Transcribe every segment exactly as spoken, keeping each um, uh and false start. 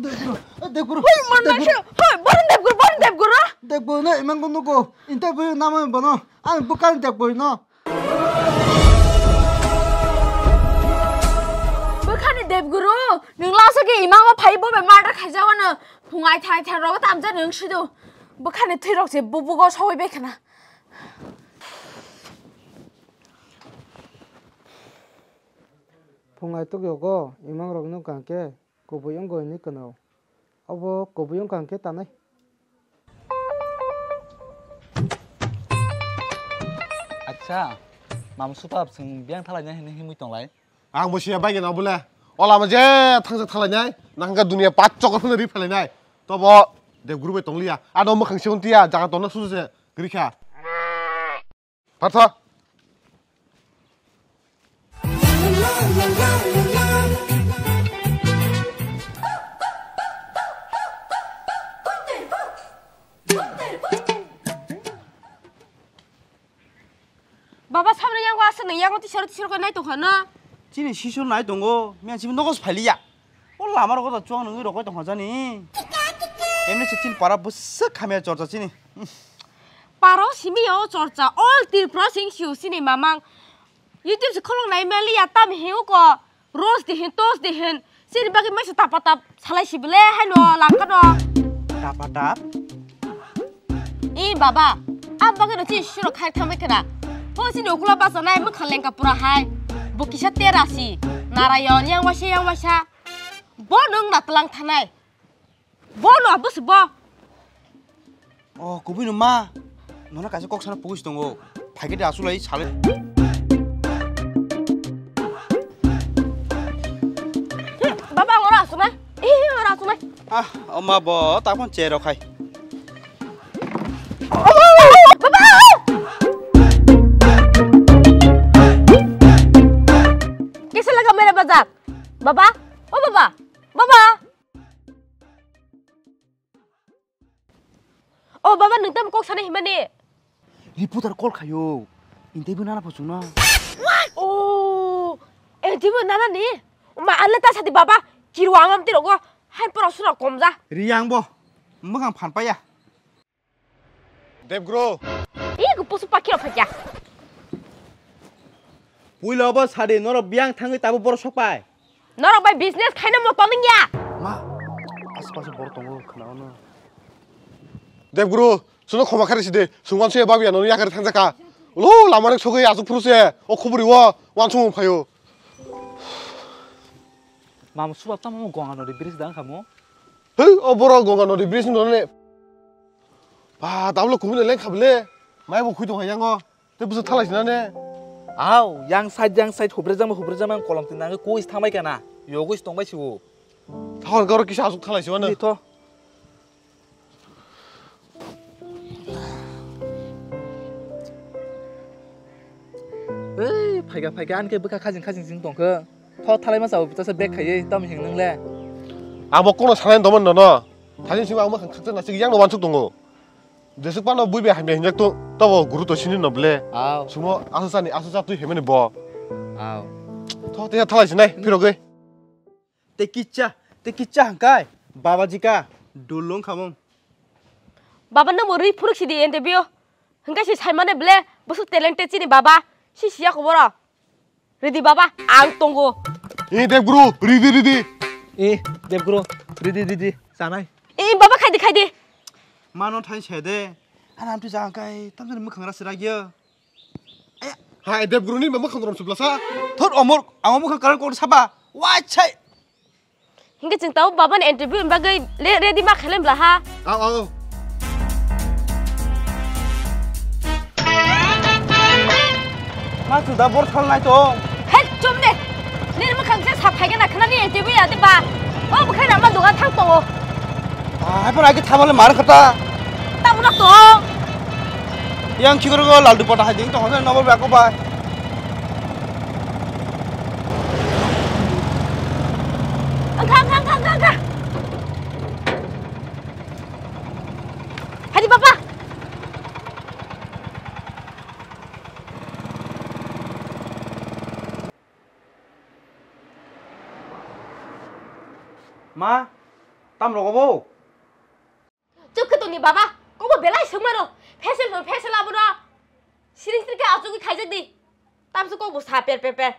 Debguru, Debguru, Hoi, mon Debguru. Naisha, hoi, boron Debguru, boron Debguru. Debguru no imang ko nuko, interview nama bono, ang bukan Debguru no. Bukan Debguru, nung lasa ke imang ma phai bo be murder khai jawa no, phungai thai thai ro tam ja nung sidu. Bukan thwi rok se bubugo sawi be khana. Phungai tuk yogo, imang rok nung kang ke. Kubui wngwi hwnwi kwnao. Obo kubui wngkha hwnkhe tanai. Acha, mam supa chwng biyang thalainai hwnwi himwi tonglai. Ang bo siya bai gana bole. O lama je thangsa thalainai, nangkha dunia pat chokor phano ri phalainai. Tobo Debguru bai tongliya. Ano mwkhang se untiya, jaga tongna susu se gri kha. Partha. Baba, samni yango aswk ni yango tisaro tisaro khe nai tongkha na. Chini sisor nai tongo, miya chini nogo se phailiya. O lama rogo da chuang nungwi rokoi tongkha jani. Emni se chini para bwswk khamya chorcha chini. Paro simi o chorcha all Tripura sing siu sini mamang. YouTube se kholok nai meli ya tam hiu ko. Rose de hin, tos de hin. Sini bagi mai se tapa tap salai si bele hai no langka no. Tapa tap? E baba, am bagi no chini suro khai thamai kena. Ho sini ukula basa nai mukha lengka pura hai. Bo kisa terasi. Narayon yang wasa yang wasa. Bo nung na tlang thanai. Bo no, bo se bo. O, kubui no ma. Nono kaisa kok sana pugis tongo. Phaikhe de asulai sale. Hmm, baba, ang oro asumai. Eh, ang oro asumai. Ah, o ma bo, ta phone che rok khai. Baba! Kaisa laga mere bazar. Baba, o baba, baba. O baba, nwng tamo kok sana himani? Reporter call khayo. Interview nana pho chwngno. O, interview nana ni? Ma, ale ta sadi baba, kiru angam tiro go. Hai pora sura komja. Riyang bo. Mwkhang phan paya. Debguru. Ih, go pusu pakiro phakya. Puila bo sadi, norok biyang thangwi tabo borok sokpai. Norok bai business khaina mo toning ya. Ma, aspaso borok tongo, khwnao no. Debguru, suno khoma khari sidi, sungwan suya babiya nono yakari thangjakha. Ulo, lama nek sogwi asuk phuru se, o khuburi o, wansung phayo. Mam subak tamo mo gonga nodi bridge dang khamo. Hei, o borok gonga nodi bridge no ne. Ba, tablo kumino leng khabile. Mai bo khui tong yango. Te busu thalai sina ne. Aw, yang side, yang side, hubre jama, hubre jama, ang kolom tin nange kuis thamai kana. Yogis tongbai siwo. Thahor garo kisa asuk thalai siwa ne. Ni to. Ei, phaika, phaika, anke bwkha khajing, khajing sing tongkha. Tho thalai masa, obita se bag khaiye, tam hing nung le. Abo kono sanai doman no no. Thani sima amo khang khakta nasik yang no wansuk tongo. Jesuk pano bui be hamya hinjak to, tobo guru to sini no ble. Aw. Sumo asu sani, asu sa tui hemeni bo. Aw. Tho te thalai sinai, phirogwi. Te kicha, te kicha hangkai. Baba jika, dulung khamung. Baba no mo ri phuruk sidi interview. Hingke si saimane ble, bosok talented chini baba. Si siya koboro. Ridi baba, ang tongo. Eh, Debguru, ridi, ridi. Eh, Debguru, ridi, ridi. Sanai. Eh, baba, khaidi, khaidi. Mano thai sede. Ana amtu jang kai, tamjani mukhang ra sira gyo. Hai, Debguru ni mama khang rom sublasa. Thot omor, ang mukhang karan kor saba. Wai chai. Hingke chwng tabuk baba ni interview ni bagwi le-, ready ma khailem bla ha. Aw, aw. Ma chuda bor thal nai to. He, chum de. Nini mwkhang se sa phai gana khna ni interview ya de ba. O bwkhai rama dogan thang tongo. Hai pora ki thabale mar khata. Tamo na to. Yang chikoro go lal dupatta hai ding to hono nobo ba ko ba. Angka, angka, angka, angka, angka. Hadi, Papa. Ma, Tam rogo bo? Chuk khe tongni baba, kokbo belai swngmano. Facial phano facial abono. Siring siring khe achugwi khaijak di. Tamsuk kokbo sa per per per.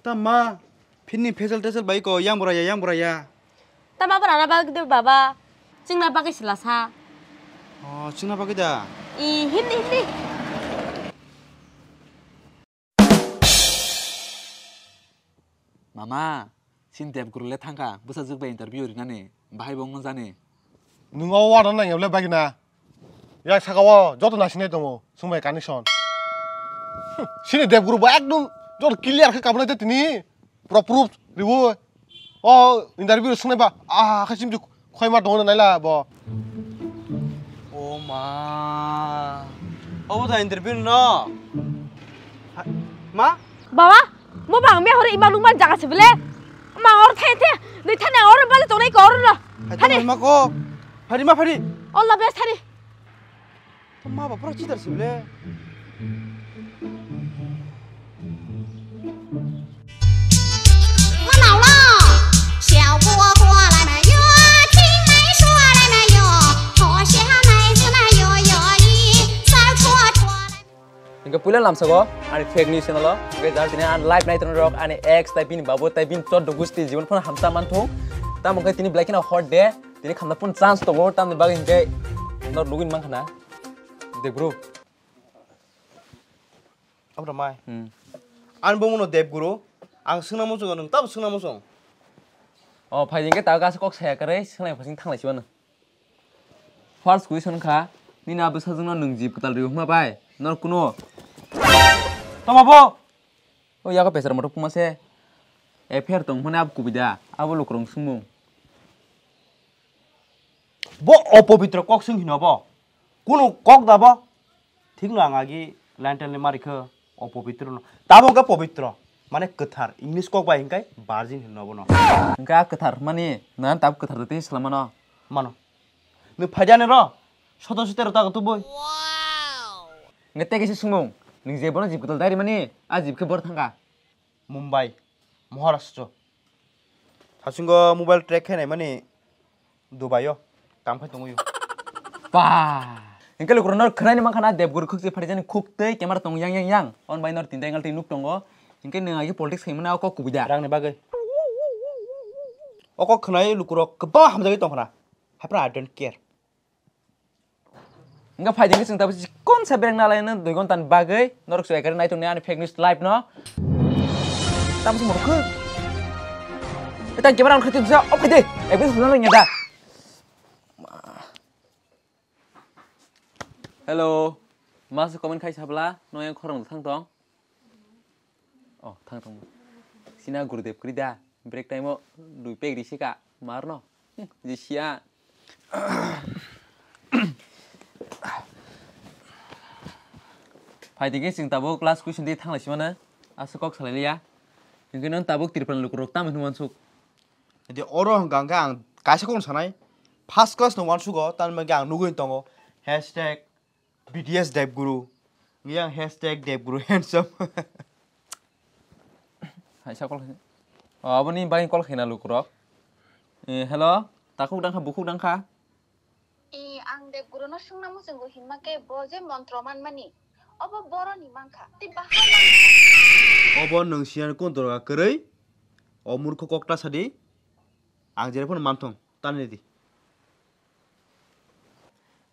Tama, phini facial tacial bai ko, yang bora ya, yang bora ya. Tama bora na bagwi de baba, chingna bagwi sila sa. Oh, chingna bagwi da. I, hindi, hindi. Mama, sin Debguru le thangkha, bwsajwk bai interview rinani, bahai bo wngma jani. Nwng o wano nang eble bagina. Yak saka o joto nasinai tongo, swngbai connection. Sini Debguru bo ekdom joto clear khe kabulai de tini. Pura proof riwo. O interview swngbai ba, ah, khe simju khoima tongo naila bo. O ma. Obo da interview no. Ha, ma? Baba, mo bang me hore ima lungman jaga se bele. Ma or the the, ni thane or bale tonai ko or no. Hai, thani. Tamo ma ko. Phari ma phari. All the best thani. To ma ba pura cheater se bele. Hingke puila lamsago ani fake news channel o, hingke jar tini ani live nai tongo rok, ani ex tai bini babu tai bini choddo gusti jibon phano hamsa manthung. Tamo khe tini belai kheno hot de, tini khamna phano chance tongo, tamni bagwi hingke nor login mankha na. De bro. Abra mai. Hmm. Ani bo muno Debguru, ang swngna muchungo, nwng tabo swngna muchung. O, phai hingke ta gasa kok saya kwrwi, swngna phasing thanglai sibano. First question kha, nini a bwsajwkno nwng jib kwtal rw hwnma bai? Nor kuno? Tamo bo? O yago pesar motor puma se. F I R tong hwnmani abo kubui da, abo lukurok swngmung. Bo opobitro kok swng hino bo. Kuno kok da bo? Thik no ang agi line line mari khe opobitro no. Tabo hwnkhe pobitro. Mane kwthar. English kok bai hwnkhe virgin hino bono. Hwnkhe a kwthar mani, nang tab kwthar tei swlama no. Mano. Nwng phaidi ani ro, soto sotero ta tubui. Nge tei kaisa swngmung, nwng je bono jib kwtal dari mani, a jib khe bor thangkha. Mumbai, Maharashtra. Hasingo mobile track khe naimani Dubai o, kam khai tongwi. Ba, hingke lukurok nor khwnani mankha na Debguru khukchi pharijani khuk tei camera tong yang yang yang. On bai nor tinta angle tei nuk tongo. Hingke nwng agi politics khaimani o kok kubui da. Rangni bagwi. O kok khwnai lukurok kwbang hamjagwi tongkha na. Haphra I don't care. Hingke phai dingke chwng tabuk chikon sa bereng nalai no dui gonta ni bagwi norok chwrai kari nai tongni ani fake news live no. Tamo se morok khe. Eta camera on khati sa off khai de. Ekdin suna lengya da. Hello. Masa comment khai sabla no yang khorang thang tong. Oh, thang thang. Sina Gurudev kwrwi da. Break time o dui pek risi ka. Mar no. Hmm, jisiya. Phai digi chwng tabuk last question di thanglai simana. Aswk kok salai liya. Hingke non tabuk Tripura lukurok tamo hwnwi wansuk. Di oro hwnkha hwnkhe ang kaisa kokno sanai. First class no wansugo, tamni bagwi ang nugwi tongo. Hashtag B T S Debguru. Yang hashtag Debguru handsome. Hai sa call khai. Oh, aboni bai call khaina lukurok. Eh, hello. Takhuk dangkha, bukhuk dangkha. Eh, ang Debguru no sungna muchungo himma khe bo je montro manmani. Obo boroni mankha. Tei bahai mankha. Obo nwng siyan kun dorga kwrwi? O murkho kokta sadi. Ang jere phone manthong. Tanidi.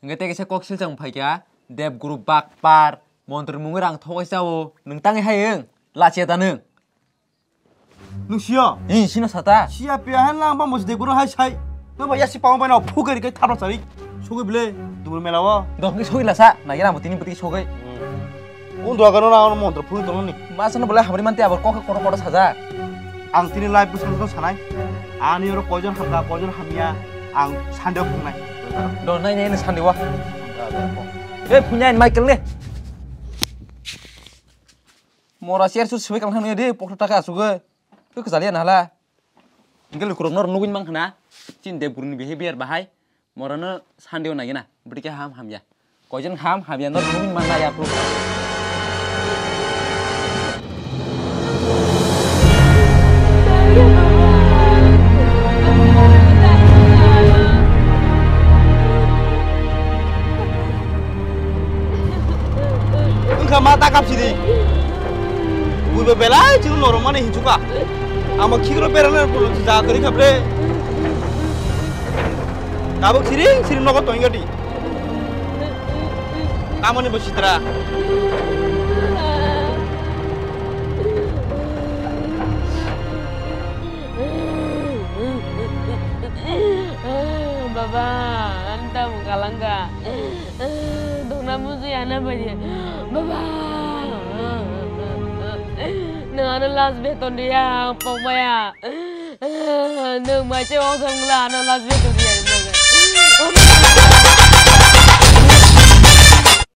Hingke tei kaisa kok silchang phaikha, Debguru bakpar, montri mungwi rang thogwi chao, nwng tangwi hayung, lachiya da nwng. Nwng siya? Ee, sino sata. Siya piya hai lang bang bos Debguru hai sai. Nwng ba yasi pang bai no phugari kai thapra chari. Sogwi bile, dubur mela o. Dong ke sogwi lasa, nagi rang botini botiki sogwi. Undo agano na ano montra phuri tongoni. Masano bolai hamri mante abor kokha koro koro saja. Ang tini live bwskango sanai. Ani oro koijon hamka, koijon hamya, ang Sunday o phungnai. Do nai nai Sunday wa. E phungnai Michael ne. Mora share su swi kang thang de pokra taka asugwi. Khe kwchaliya na hala. Hingke lukurok nor nugwi mankha na. Chin de buruni behavior bahai. Mora no Sunday o nagina. Bwdike ham hamya. Koijon ham hamya nor nugwi manna ya bro. Wngkha ma ta kapsidi. Buibo belai chwng norok mani hinchuka. Amo khikro berana bulo ja kwrwi khabre. Tabuk siring siring nogo tongya di. Tamoni bo sitra. Baba, anta mukalanga. Dona musu yana bari. Baba. Nang ano last beton dia, pokmaya. Nang mai che ojang la ano last beton dia.